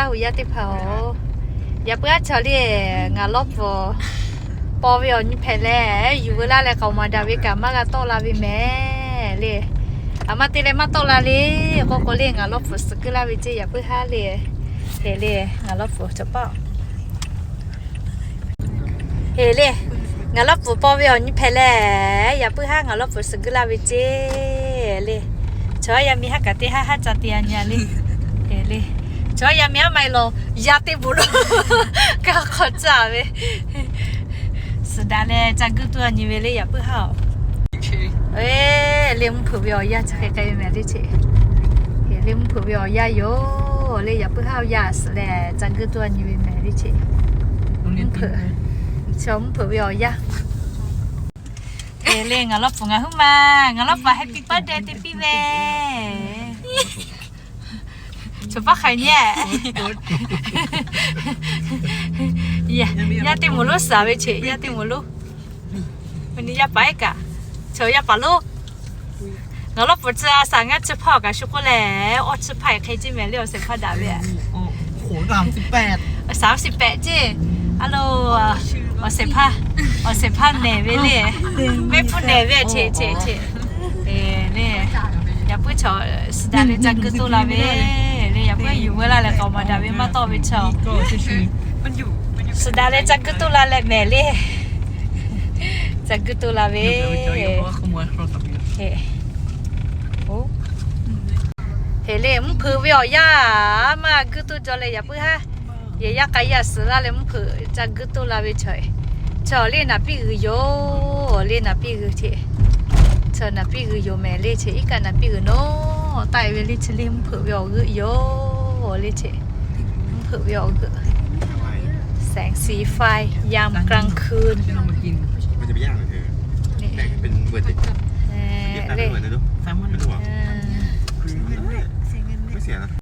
Yaˇ hui yaˇ teˇ hpaˍ-oˬ, yaꞈ puiˉ haˉ chaw le, ngaˬ lawˇ pfuhˍ paw ve awˬ nyi hpehꞈ leh, yuˬ veu laˇ leh k'aoˍ maˍ daꞈ ve kaꞈ maˇ g'a tawˆ la ve mehˍ le. Aˬ ma te leh maˇ tawˆ la le. K'o k'o le, ngaˬ lawˇ pfuhˍ suhˍ guiˇ laˇ ve ceˇ, yaꞈ puiˉ haˉ le. Heˍ le, ngaˬ lawˇ pfuhˍ cawˬ paˆ Heˍ le, ngaˬ lawˇ pfuhˍ paw ve awˬ nyi hpehꞈ leh, yaꞈ puiˉ haˉ ngaˬ lawˇ pfuhˍ suhˍ guiˇ laˇ ve ceˇ le. Chaw yaˇ miˇ haˉ kaꞈ teˇ haˉ haˉ ca te a nyi a le. Heˍ le, chaw yaˇ miˇ haˉ maˇ heˆ law, yaˇ teˇ moˍ lo kaꞈ hk'aw caˇ ve. Suhˍ daꞈ leh ca guiˇ tuˬ a nyi ve le, yaꞈ puiˉ haˉ-oˬ. Le, mvuhˇ hpeuꞈ ve awˬ yanˇ chi hk'e k'ai ve mehˍ le cheˇ. Heˍ le, mvuhˇ hpeuꞈ ve awˬ yanˇ yoˬ le, yaꞈ puiˉ haˉ awˬ yanˇ suhˍ leh ca guiˇ tuˬ a nyi ve mehˍ le cheˇ. Mvuhˇ hpeuꞈ, chaw mvuhˇ hpeuꞈ ve awˬ yanˇ. Heˍ le, ngaˬ lawˇ pfuhˍ ngaˬ huiˉ ma, ngaˬ lawˇ pfuhˍ happy birthday te piˇ ve. Chaw paˉ hk'aiˍ nyi. Yaˇ teˇ moˍ lonˉ suhˍ ve cheˇ, yaˇ teˇ moˍ lonˉ. Yaˇ paˍ iˉ kaꞈ, chaw yaˇ paˍ lonˉ. Ngaˬ lawˇ pfuhˍ tcuh a shaˍ ngaˇ chi hpaˇ kaꞈ shu k'oˆ leh, awˇ chi hpaˇ hk'e ceˇ mehˍ le, awˬ shehˍ hpaˇ daꞈ ve. Shaˍ shiˍ pehꞈ ceˇ. A lo, awˬ shehˍ hpaˇ, awˬ shehˍ hpaˇ nehˬ ve le. Mehˆ hpfuhˇ nehˬ ve cheˇ cheˇ cheˇ. Le, yaꞈ puiˉ chaw suhˍ daꞈ leh ca guiˇ tuˬ la ve le, yaꞈ puiˉ yuˬ veu laˇ leh k'aoˍ maˍ daꞈ ve maˇ tawˆ ve chaw. Suhˍ daꞈ leh ca guiˇ tuˬ la leh mehˍ le. Ca guiˇ tuˬ la ve. Heˍ le, mvuhˇ hpeuꞈ ve awˬ yanˇ maˇ guiˇ tuˬ jaw leh yaꞈ puiˉ haˉ, yehˬ yaˇ k'a yaˇ suhˍ laˇ leh mvuhˇ hpeuꞈ ca guiˇ tuˬ la ve chaw. Chaw le naˍ piˇ g'uiˬ yoˬ, le naˍ piˇ g'uiˬ cheˇ. Chaw naˍ piˇ g'uiˬ yoˬ mehˍ le cheˇ, iˉ kaˆ naˍ piˇ g'uiˬ naˉ taˆ e ve le cheˇ le, mvuhˇ hpeuꞈ ve awˬ g'euˆ yoˬ le cheˇ. Mvuhˇ hpeuꞈ ve awˬ g'euˆ. แสงสีไฟยามกลางคืน le.